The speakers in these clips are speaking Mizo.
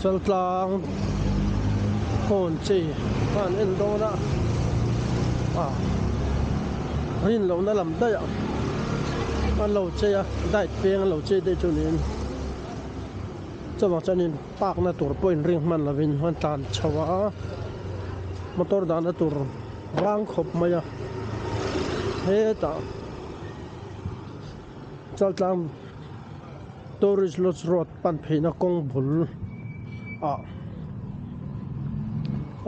Chaltlang kawn chei kha an en dawn a ah rin lohna lam daih ah an lo chei a diet peng an lo chei daih chu niin chuvang chuanin park na tur pawh inring hman lovin an tlan chho a motor dahna tur vang khawp mai a hetah Chaltlang Tourist Lodge Road pan pheihna kawng bul ah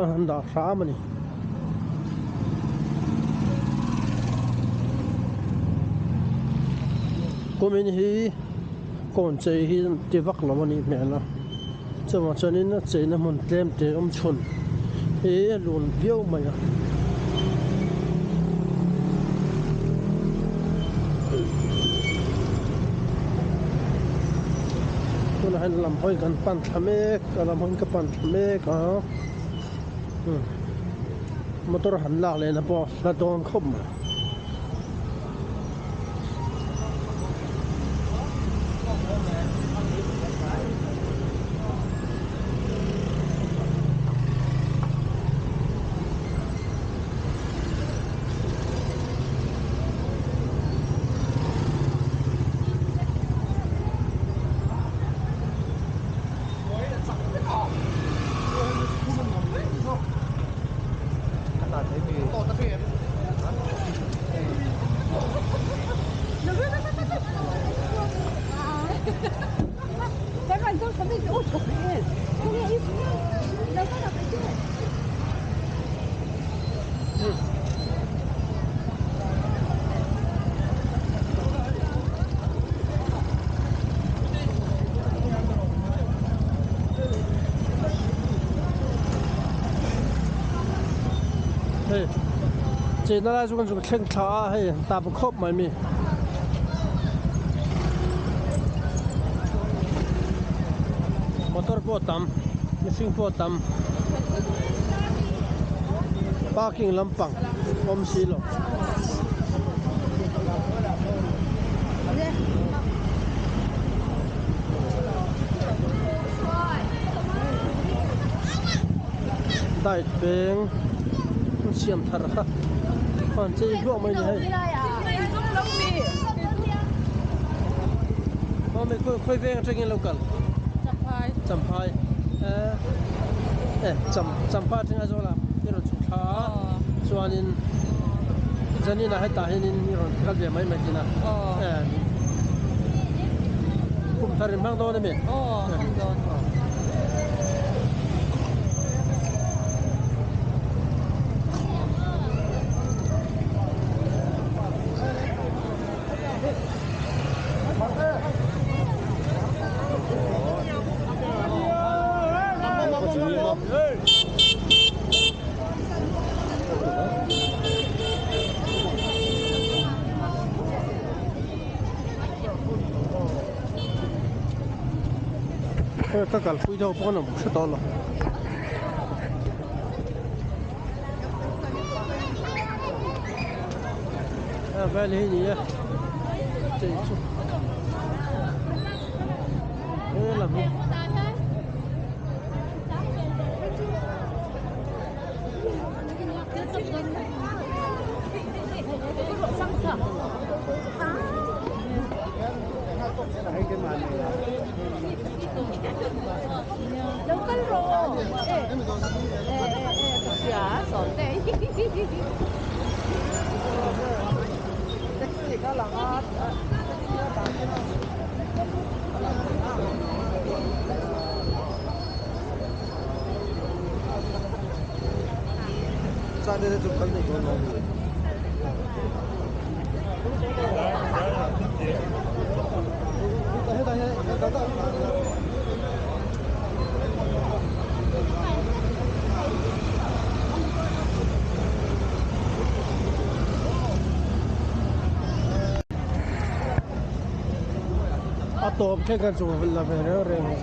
a han dah hram a ni. Kumin hi kawn chei hi ti vak lo a nih hmel a chuvang chuanin a cheina hmun tlem te awm chhun hi a lun viau mai a. Tunah hian lam hawi kan pan thla mek a lam hawiin ka pan thla mek a motor han lak lehna pawh a hla dawn khawp mai. Hei chenna lai chu kan zuk thleng thla a hei tap khawp mai mi. Motor pawh a tam mihring pawh a tam parking lampang awm si lo. Diet peng an siam thar kha an chei hluah mai a ni hei. Mami khawi khawi veng atangin lo kal Champhai Champhai eh cham Champhai atanga Aizawl ah i rawn chhuk thla a chuanin Zanin ah hetah hianin i rawn kal ve mai mai thin a eh kum thar in hmang dawn a mi hmang dawn. Ka kalpui deuh pawh an awm hre tawh lo. A vel hi ni a chei chu he lam hi A tawp thleng khan chu la ve reng reng a.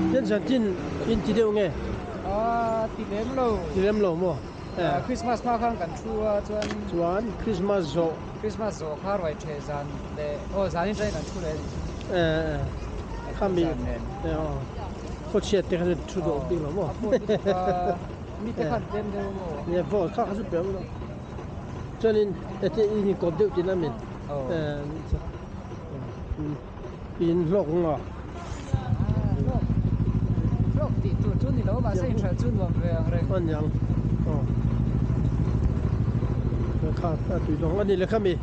Hian zantin in ti deuh nge? Ah, ti lem lo. Ti lem lo maw? Eh. Christmas hma khan kan thu a chuan Chuan Christmas zawh. Christmas zawh kha ruai the zan leh aw zan in tangin kan thu leh a nih chu. Eh eh. Khami eh aw. Khawchhiat te kha chu thu dawh bik lo maw? A pawt lutuk a, mi te khan tlem deuh maw? Nia vawt kha kha chu pe awm lo. Chuanin heti in inkawp deuh tihna a min. Eh in hlawk nga. Hlawk hlawk tih tur chu ni lo mahse inhralh chu nuam ve ang reng. A niang aw. Kha a tui dawng a ni le khami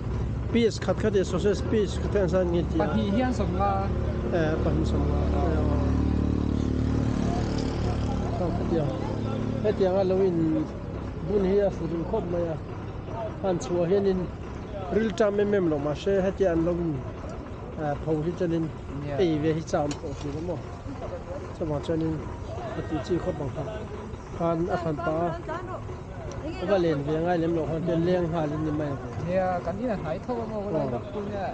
piece khat khat e sausage piece khat hian san nge tia. Pahnih hian sawmnga. Eh pahnih sawmnga eh aw. Hetiang hetiang a lo in bun hi a fu duh khawp mai a han chhuah hianin ril ṭam em em lo mahse hetia an lo in pho hi chuanin ei ve hi cham tawh thin a maw chuvang chuanin a tih chi khawp ang kha khan a hran pah a a va len ve ngai lem loh khan chuan leng nghal in ni mai ang. Nia kan in a hnai tho a maw lai vak tu nia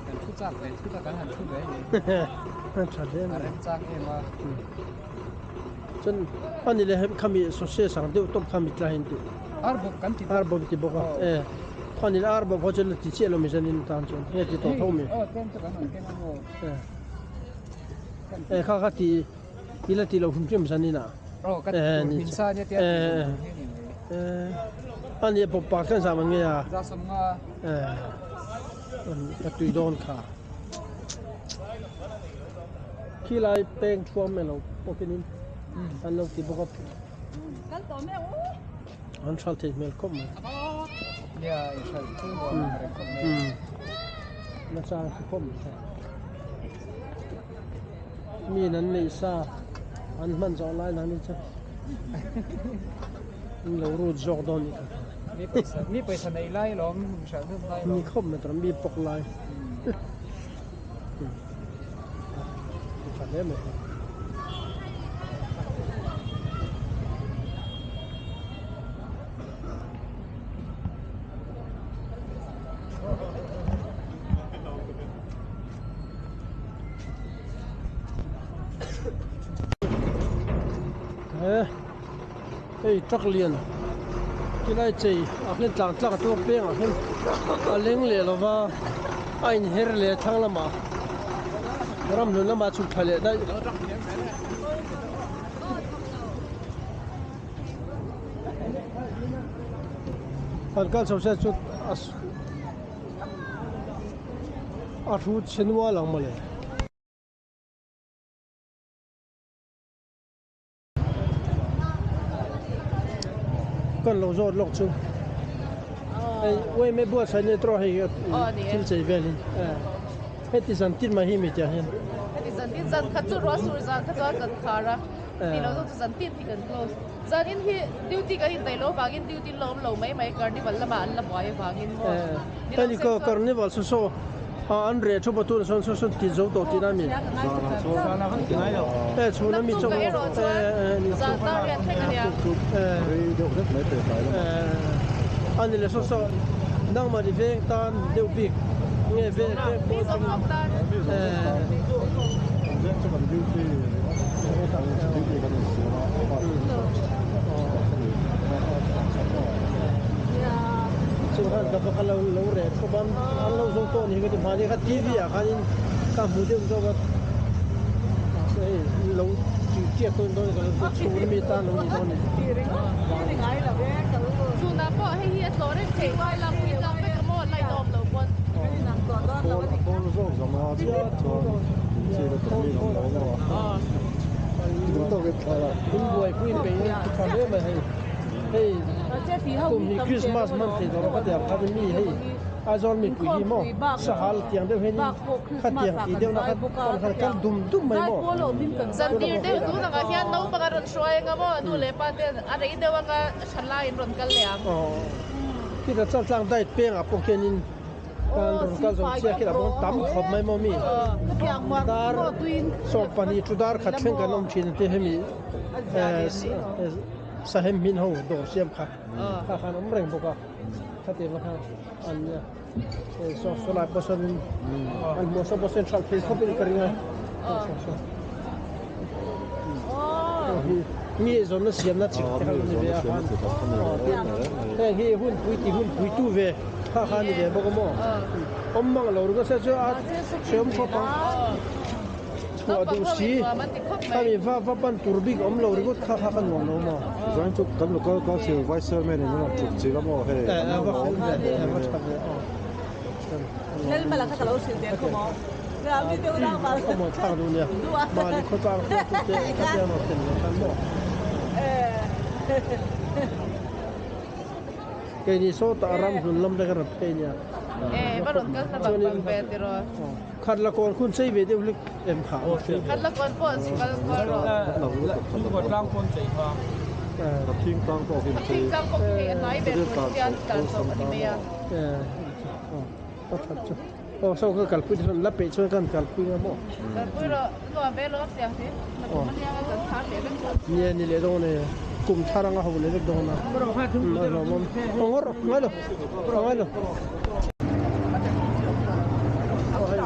kan thu chak ve thut a kan han thu ve a ni a tha hle mai a rem chak em a. Chuan a ni leh khami sausage ang deuh tawp kha mi tlahin tih. Ar bawk kan ti bawk. Ar bawk ti bawk a e kha ni ar bawk ho chu la ti chiah lo mi chuan in tan chuan nge ti tawh tho mi. Aw tlem chu kan rawn keng a maw. E kha kha ti ti la ti lo hrim hrim zan in a. Aw ka ti tur hmin sa nia tia ti lo tur hi a ni mai. E a ni bawk pa khan zam an nge a. Za sawm nga. E ka tui dawn kha. Khilai peng thuam elo pawhin in an lo ti bawk a. An hral thei hmel khawp mai. Na chang hre khawp mai. Mi in an neih sa an hman zawh lai nang ni chu an lo rut zawk dawn nih kha. Mi pawisa mi pawisa nei lai lawm inhralh hnem lai lawm. Ni khawp mai tur mi pawk lai. Tha hle mai. Hei truck lian tilai chei ah hian tlan tlak a tum a peng ah hian a leng leh lo va a inher leh thlang lamah ramhlun lamah chhuk thla leh daih. An kal chho se chu a a thu chhe nual ang mawle. Kan lo zawt lawk chu hei uaime buatsaih ni tawh hei thil chei velin heti zan tin mai hi mi tiang hian. Heti zan tin zan khat chu ruah sur zan kha chuan kan khar a ti lo zawk chu zan tin hi kan close. Zanin hi duty kan indaih loh avangin duty la awm lo mai mai carnival lamah an la buai avangin maw ni lo Hei se chuan. Carnival saw saw an reh thu patur sawn saw sawn ti zo tawh tih na mi. Eh chhun ami Naktuk chawk ka erawh chuan zan dar riat thleng ania. Eh ani le saw saw nangmahni veng tan deuh bik nge veng veng Mi zawng zawng tan. Eh. Chung khan ka va kal lo reh khawp a, an lo zo tawh a ni ka ti hmani kha TV ah khanin ka hmu deuh zawk a, mahse hei lo tih tiak dawn dawn ka lo chhun ami tan lo ni dawn a ni. Chhunah pawh hei hi a tlawh reng theih lam hi tlang vek a maw light a awm lo pawn. Inbuaipui peih a tha hle mai hei hei kum hi Christmas hman thei tawh ka ti ang khan mi hei Aizawl mipui hi maw sahal tiang deuh hianin khatiang tih deuh na kha kan khan kal dum dum mai maw. Zantir deuh tun angah hian naupang a rawn hruai anga maw nu leh pa ten a rei deuh anga thalai in rawn kal leh ang. Khita chaltlang diet pengah pawh khianin Kan rawn kal zawng chiah khi lah bawk tam khawp mai maw mi dar 12 chu dar khat thleng kan awm thin ang tih hemi sahem hmin ho dawr siam kha kha khan awm reng bawk a khatiang kha an nia saw saw lai pawh sawn an hmuh saw pawh sawn hralh thei khawp in ka ring a saw saw mi eizawnna siamna chi te kha ni ve a khan heng hi hun pui ti hun pui tu ve kha kha ni ve bawk a maw awm mang lo ringawt se chu a hreawm khawp ang chhuah duh si khami va va pan tur bik awm lo ringawt kha kha ka nuam lo maw Zain chu kan local council vice chairman in a chuk chi la maw hei a va fel ve a va tha ve aw. Khawmaw thlak duh nia mahni khawtlang hruaitute khatiang lo tel ve khan maw keini sawtah ram hlun lam te ka rawn phei nia chuanin khat la kawn khun chei ve deuh hlek em kha Ka that chu aw saw ka kalpui te chuan la peih chuan kan kalpui nga maw. Kalpui rawh nuam ve lo tiang hi nakum ania nga kan thar leh vek dawn. Nia ni leh dawn e kum thar anga ho leh vek dawn a a hlawmawm aw ngawr ngai lo ngai lo aw hei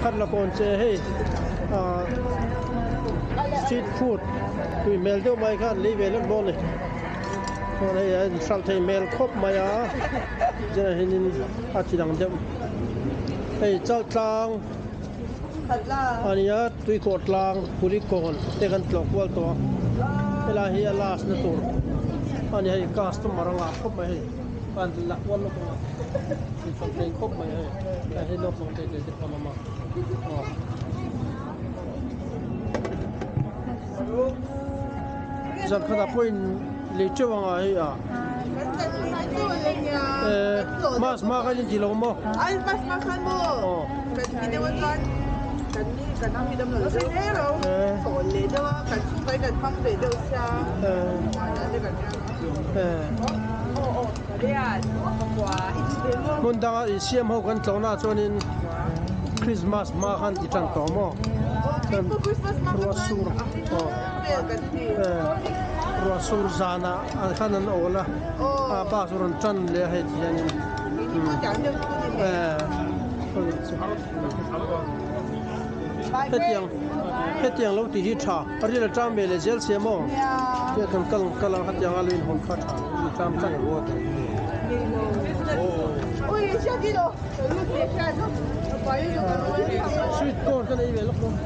khat la kawn che hei ah street food tui hmel deuh mai khan lei ve lek dawn a ni. Chuan hei a inhralh thei hmel khawp mai a chuan hianin a ti dang deuh hei chaltlang a nia tuikawh tlang kulikawn te kan tlawh kual tawh a helai hi a last na tur a ni hei customer a ngah khawp mai hei a la kual lawk ang a inhralh thei khawp mai hei hei naupang te te pawh an awm a aw. Zan khatah pawhin lei teuh anga hei a eh mas hma khan in ti lo maw eh eh. Hmun danga insiam ho kan tlawhna ah chuanin Christmas hma khan ti tan tawh maw? Chuan ruah sur aw ruah sur zanah ah khan an awl a, a pa chu rawn tan leh a hei ti hianin hetiang hetiang lo tih hi tha a ril a ṭam ve leh zel sia maw tia kan kal kal ang hetiang a lo inhawn kha tha ril ṭam tlat sweet corn ka nei ve lawk dawn.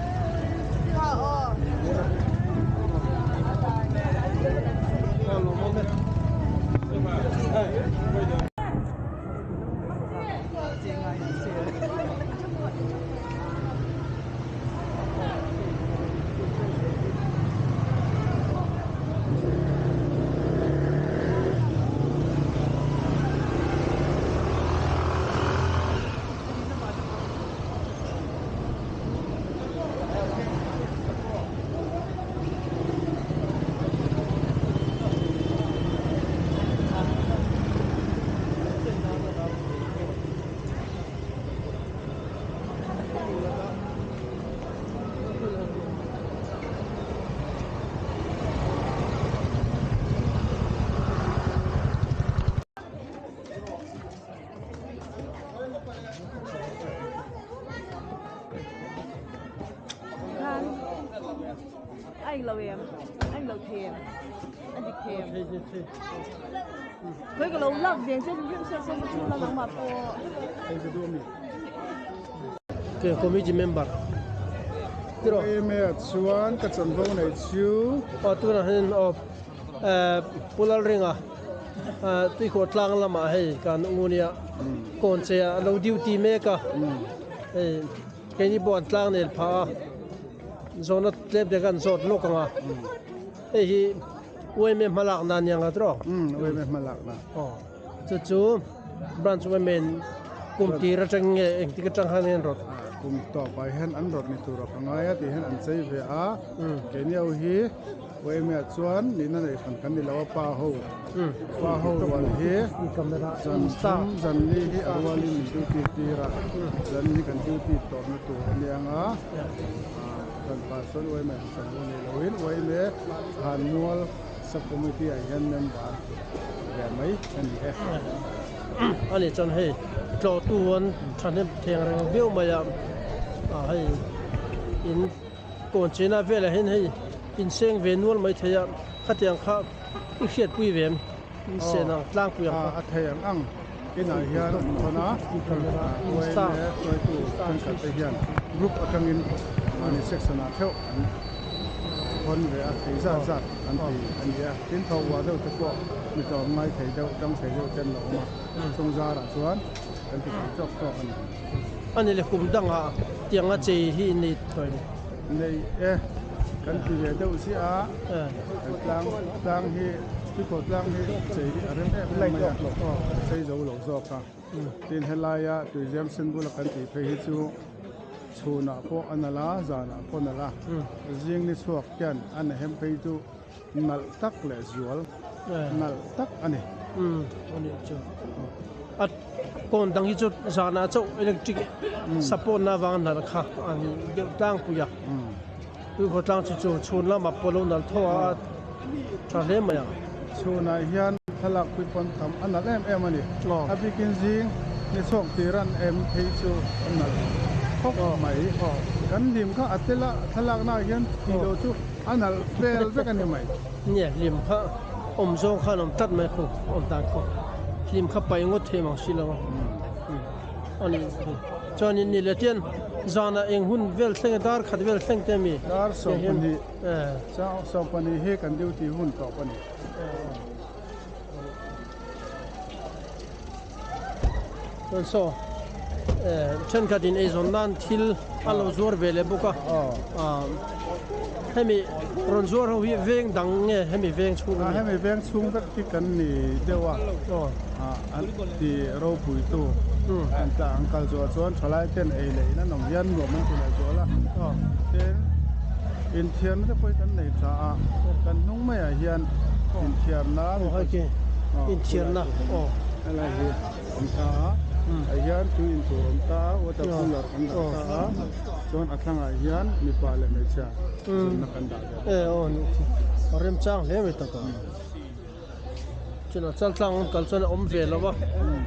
Committee member tiraw emae ah chuan ka chanvo nei chu aw tunah hian aw Pu Lalringa tuikhuah tlang lamah hei kan u nia kawn che ah a lo duty mek a hei keini pawh an tlang nel phah a zawhna tlem te khan zawt lawk ang a hei hi UMA hmalak na ania nga tiraw UMA hmalak na aw chu chu branch UMA in kum tir atang nge engtik atang khan nge an rawt kum tawp ah hian an rawt ni tur a ka ngai a tih hian an chei ve a keini ho hi UMA ah chuan nihna nei hran kan ni lo a pa ho pa ho rual hi zan thum zan li hi a rualin min duty tir a zan hi kan duty tawpna tur a nia nga. Kan pastor UMA han chang dawn nei loin UMA Thlanmual Sub Committee ah hian member ve mai a ni e. A nih chuan hei tlawhtu an thahnem theng reng viau mai a, ah hei in kawn chena velah hian hei inseng ve nual mai thei a, khatiang kha i hriatpui ve em? Insen ang tlangpui ang kha. A thei ang ang inah hian an thawn a, YMA hruaitu thenkhat te hian group atangin mahni section ah theuh an thawn ve a, thei zat zat an ti a ni a. Tin tho uah deuh te pawh mi tlawm ngai thei deuh, tang thei deuh te an lo awm a, chung zarah chuan kan ti thei tawk tawk a ni. A ni le kum dangah tianga chei hi nei tawh em? Nei e, kan ti ve deuh chiah a, kan tlang tlang hi tuikawh tlang hi chei hi a rem em em mai a, chei zo lo zawk a, tin helaia tuiziam sen bula kan tih phei hi chu chhunah pawh a nalh a, zanah pawh a nalh a, zing ni chhuak hian a nahem phei chu nalh tak leh zual nalh tak a ni. A kawn dang hi chu zanah chauh electric support na avanga nalh kha a ni deuh tlangpui a, tuikhaw tlang chu chu chhun lamah pawh lo nalh tho a a tha hle mai ang. Chhunah hian thlalak pui pawn tam a nalh em em a ni. A bikin zing ni chhuak tir an em phei chu a nalh khawp mai. Kan hlim kha a tel a, thlalaknaah hian tih loh chu a nalh vel vek a ni mai. Nia hlim kha awm zawng khan awm tlat mai khu awm dan khu hlim kha paih ngawt thei mang si lo a a ni chuanin ni leh tian zanah eng hun vel thleng a dar khat vel thleng te ami dar 12 12 hi kan duty hun tawp a ni. Chuan saw thenkhat in eizawn nan thil a lo zuar ve leh bawk a hemi rawn zuar ho hi veng dang nge hemi veng chhung a hemi veng chhung vek hi kan ni deuh a an ti ropui tu an tla an kal zuah chuan thalai ten ei leh in an awm hian nuam an ti leh zual a tin inthiarna te pawh hi kan nei tha a kan hnung maiah hian inthiarna. Inthiarna aw. Helai hi awm ta a, ah hian tui in tur awm ta a, water cooler kan dah ta a, chuan a thlangah hian mipa leh hmeichhia zunna kan dah ve bawk. E aw nih chu a remchang hle mai tak a. Chuna chaltlang an kal chuan a awm ve lo a,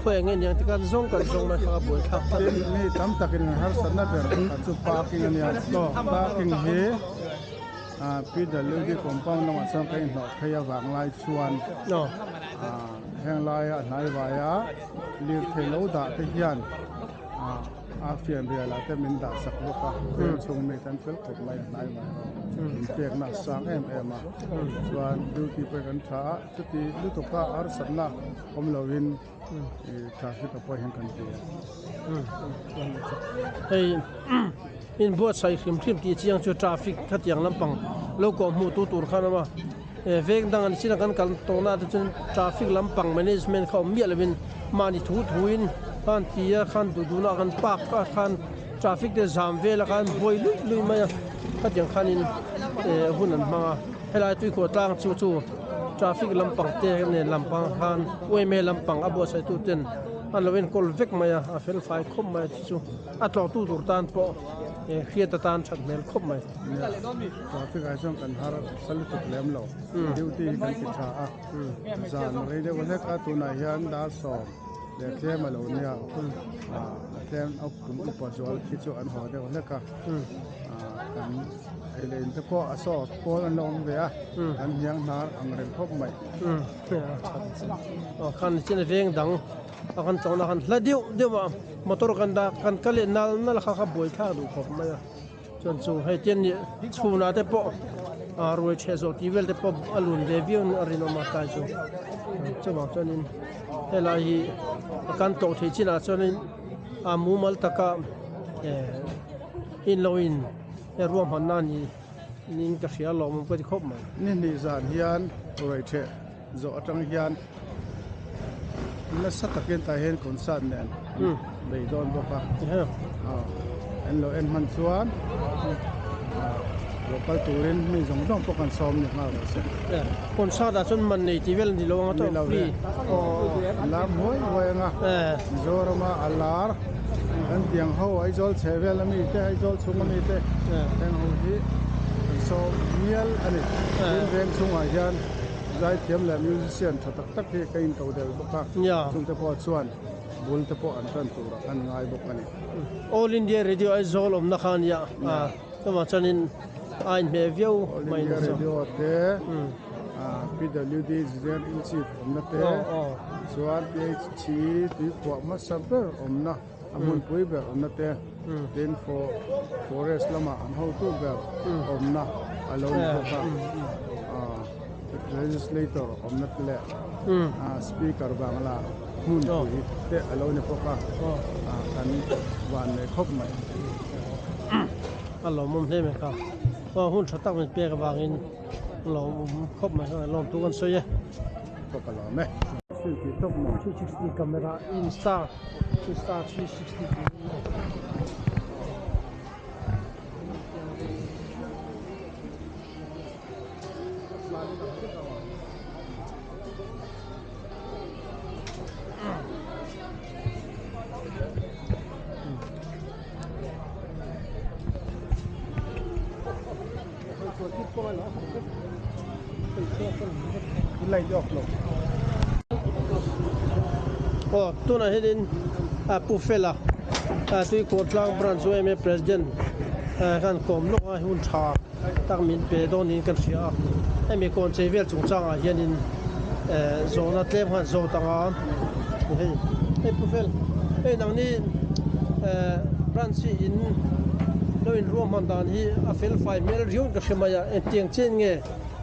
khawi eng nge niang te khan zawng kan zawng mai kha a buaithlak tlat. Tin, mi tam takin an harsatna ber pakhat chu parking a nia, parking hi. PWD compound lamah chuan ka inhlawh phei avang lai chuan heng laia a hnai vaia lirthei lo dah te hian a fianrial ah te min dah sak bawk a, veng chhung mi te an fel khawp mai a hnai vai ho inpekna a sang em em a, chuan duty pawh hi kan tha a, chuti lutuka harsatna awm lovin traffic ah pawh hian kan ti a. Hei inbuatsaih hrim hrim tih chiang chu traffic khatiang lampang lo kawh hmuh tu tur khan a awm a, veng dang an chin a kan kal tawhna te chuan traffic lampang management kha awm miah lovin mahni thu thuin khan ti a khan duh duhna ah khan park ah khan traffic te zam vel a khan buai luih luih mai a khatiang khanin hun an hmang a helai tuikhuah tlang chu chu. Traffic lampang te nen lampang khan uaime lampang a buatsaih tu ten an lo enkawl vek mai a, a fel fai khawp mai a chu chu a tlawhtu tur tan pawh hriat atan that hmel khawp mai. Nia, traffic ah chuan kan har sa lutuk lem lo, duty hi kan ti tha a, zan rei deuh hlek a tunah hian dar sawm leh tlem a lo nia, a tlem a kum upa zual khi chu an haw deuh hlek a, kan. Ei leh in te pawh a saw pawl an lo awm ve a, an hniang hnar ang reng khawp mai. Aw khan chin a veng dang a kan chawhna khan hla deuh deuh a motor kan dah kan kal leh nal nal kha kha buai thlak duh khawp mai a chuan chu hei tian nih chhunah te pawh a ruai chhe zawh tih vel te pawh a lun ve viau a rinawm a tlai chu chuvang chuanin helai hi a kan tawh theih chinah chuanin a mumal taka in lo in. He ruahmanna ni niin ka hria lawm awm ka ti khawp mai. Ni hnih zan hian ruaitheh zawh atang hian nasa takin tah hian concert nen bei dawn bawk a. An lo en hman chuan lo kal turin mi zawng zawng pawh kan sawm ni nghal rawh se. Concert ah chuan man nei tih vel ni lo ang a tawk free. Lam huai huai anga Mizorama a lar. Kan tiang ho Aizawl chhe vel ami te Aizawl chhung ami te heng ho hi an sawm mial a ni. Tin veng chhungah hian zaithiam leh musician tha tak tak hi ka inko del bawk a, chungte pawh chuan bul te pawh an tan turah kan ngai bawk a ni. All India Radio Aizawl awmna kha a nia a, chuvang chuanin a inhmeh viau mai a ni. All India Radio te PWD General in Chief awmna te chuan PHC tuikhuah hmasa ber awmna a hmunpui ber awmna te tin forest lamah an hotu ber awmna a lo ni bawk a legislator awmna te leh speaker bangla hmunpui te a lo ni bawk a kan van nei khawp mai. A lawmawm hle mai kha hun tha tak min pek avangin. Lawmawm khawp mai a lawmtu kan sawi e. Ka lawm e. 360 camera insta insta 360 tih Aw tunah hianin a Pu Fela Tuikawr tlang branch yma president khan kawm lawk a hun tha tak min pe dawn niin kan hria a hemi kawn chei vel chungchangah hianin zawhna tlem khan zawt ang a hei hei Pu Fel hei nangni branch hi in lo inruahman dan hi a fel fai hmel riau ka hre mai a engtiang chen nge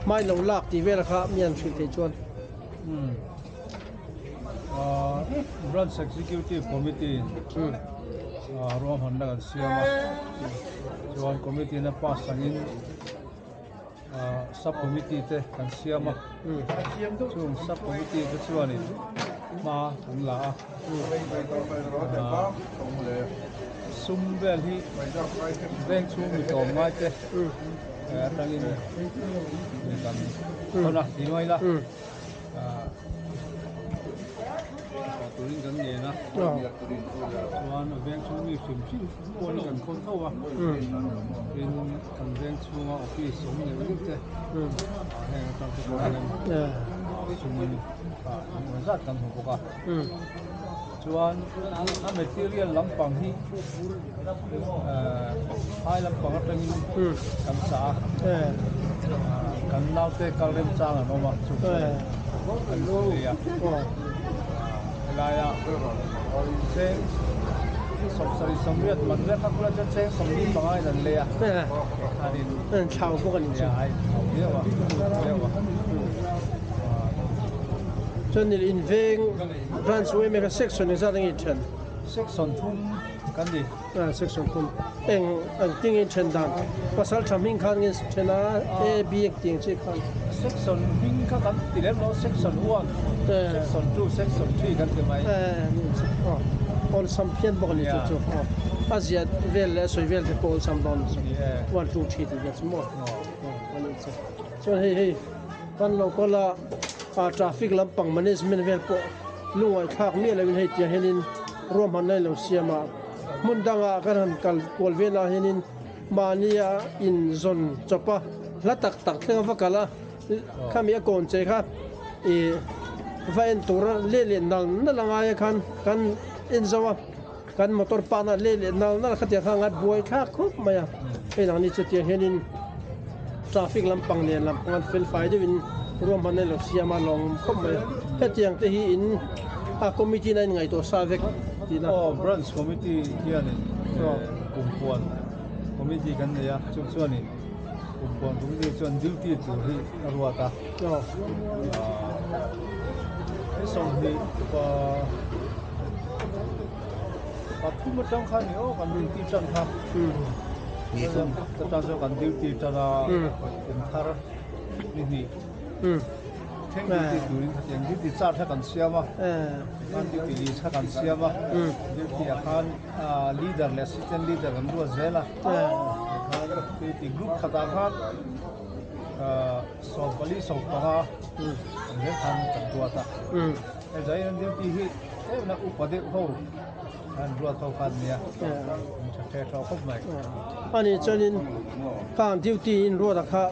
hmai lo lak tih vel kha mi an hrilh theih chuan. Branch Executive Committee in ruahmanna kan siam a chuan committee in a pass angin sub committee te kan siam a chung sub committee te chuanin hma an la a sum vel hi veng chhung mi tlawm ngai te atangin kan hawn a ti nuai la. turin kan ngen a, chuan a veng chhung mi hrim hrim pawh hi kan khawn tho a, tin kan veng chhunga office awm neuh neuh te heng atang te pawh hian sum engemaw zat kan hmu bawk a, chuan a material lampang hi phai lampang atangin kan chah a, kan naute kal remchang an awm a chu pawh kan lei a, helaia cheng sawmsarih sawmriat man vek kha kula chuan cheng sawmli panga in an lei a, khanin thlau bawk a ni chu a inthlau viau a, viau a. Chuan in veng branch yma kha section engzat enge i then? Section thum kan ni. Ah, section thum. Eng ang ting in then dan? Pasal tha hming khan nge then a, A, B ang ting chi khan? Section hming kha kan ti lem lo, section one, section two, section three kan ti mai. Eh, aw, awlsam phian bawk a ni chu chu. Aw, a ziah vel leh a sawi vel te pawh awlsam dawn a ni chu. One, two, three tih vel chu maw? Aw, a ni chu. Chuan hei hei kan local a ah traffic lampang management vel pawh lungaithlak miah loin hei tiang hianin ruahmanna in lo siam a, hmun dangah kan han kal kual velah hianin mahnia in zawn chawp a, hla tak tak thleng a va kal a, khami a kawn che kha ih va en tura leh leh nal nal a ngai a khan kan en zo a, kan motor pana leh leh nal nal khatiang kha a ngai buai thlak khawp mai a, hei nangni chu tiang hianin traffic lampang nen lampang an fel fai deuhin ruahmanna in lo siam a lawm khawp mai a, hetiang te hi in a committee in a inngaihtuah sa vek tihna. Aw branch committee hianin kumpuan committee kan nei a, chu chuanin kumpuan committee chuan duty tur hi a ruat a, ni 20 pathum atang khan ni aw kan duty tan kha chutah chuan kan duty tan a kum thar ni hnih thleng duty turin khatiang duty chart kha kan siam a khan duty list kha kan siam a duty ah khan leader leh assistant leader kan ruat zel a khan duty group khatah khan 40 15 kan zel khan kan ruat a hei zai an duty hi tlem upa deuh ho an ruat ho khan nia tha the thaw khawp mai. Ani chuanin khang duty in ruat a kha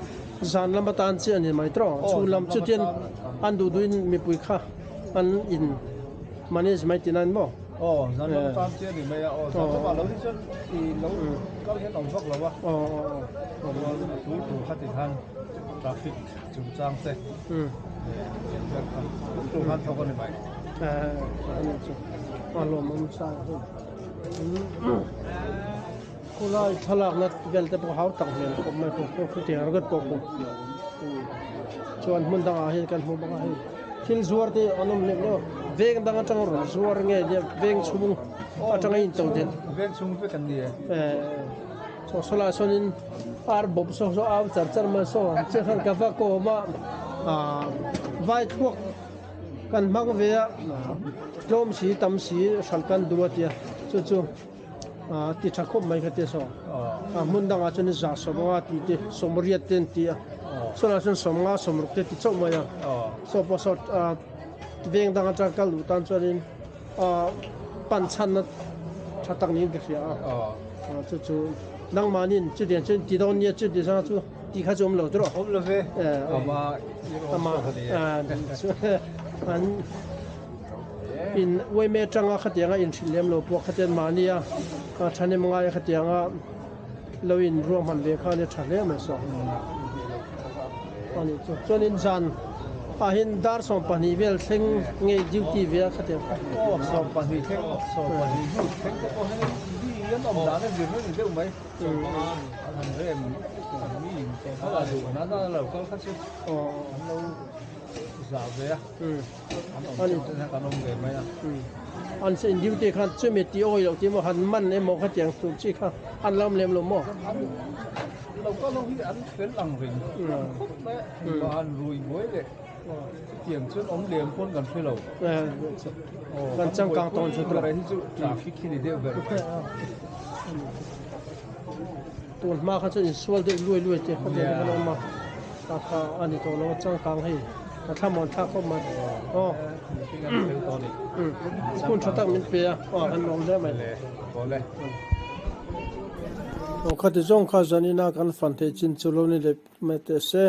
zan lam atan chiah a ni mai tawh ang, chhun lam chu tian an duh duhin mipui kha an in manage mai tihna a ni maw? Aw zan lam atan chiah a ni mai a, aw zan lamah lo hi chuan i lo kal hian awm vak lo a, tul tur kha ti khan traffic chungchang te tul khan thawk a ni mai. A lawmawm sang hun. Khulai thlalakna vel te pawh hau tak hmel khawp mai khu khutiang ringawt pawh khu chuan hmun dangah hian kan hmu bawk a hei thil zuar te an awm lem lo veng dang atanga rawn zuar nge nia veng chhung atanga in to den veng chhung vek an ni e chaw sawlah sawnin ar bawp saw saw au char char mai saw ang chiah khan ka va kawm a ah vai thluak kan hmang ve a tlawm si tam si hral kan duh a tia chu chu ah ti tha khawp mai kha tia saw a hmun dangah chuan za sawmnga tih te sawmriat te an ti a sawlai chuan sawmnga sawmruk te ti chauh mai a saw pawh saw ah veng dang atanga kal duh tan chuanin ah pan chhanna tha tak niin ka hria a chu chu nangmahniin chutiang chuan ti dawn nia chuti zanga chu tih kha chu awm lo tawh awm lo ve ama ama an in uaime atanga khatianga inhrilh lem lo pawh khatian mahnia thahnem ngaia khatianga lo in ruahman ve kha ania tha hle mai saw ani chu chuanin zan ah hian dar 12 vel thleng nge duty ve a khatiang kha aw 12 thleng 12 hnu thleng te pawh hian mi an awm dan a zir reng deuh mai an han rem mi in a duh na na lo kal kha chu an lo zah ve a an awm chuan kan awm ve mai a an se in duty khan chumi ti awi loh tih maw han man emaw khatiang tur chi kha an lo awm lem lo maw lo kal ho hi an fel ang reng khawp mai a engmah han rui buai leh chutiang chuan awm lem pawn kan hre lo kan changkang tawn chu ber hi chu traffic hi ni deuh ber mai tun hma kha chuan insual deuh luai luai te khatiang te kan awm a ta kha a ni tawh lo a changkang hei a thlamuan thlak khawp mai. Aw. Hun tha tak min pe a, aw kan lawm hle mai. Aw khati zawng kha zanina kan fan theih chin chu lo ni leh mai teh se.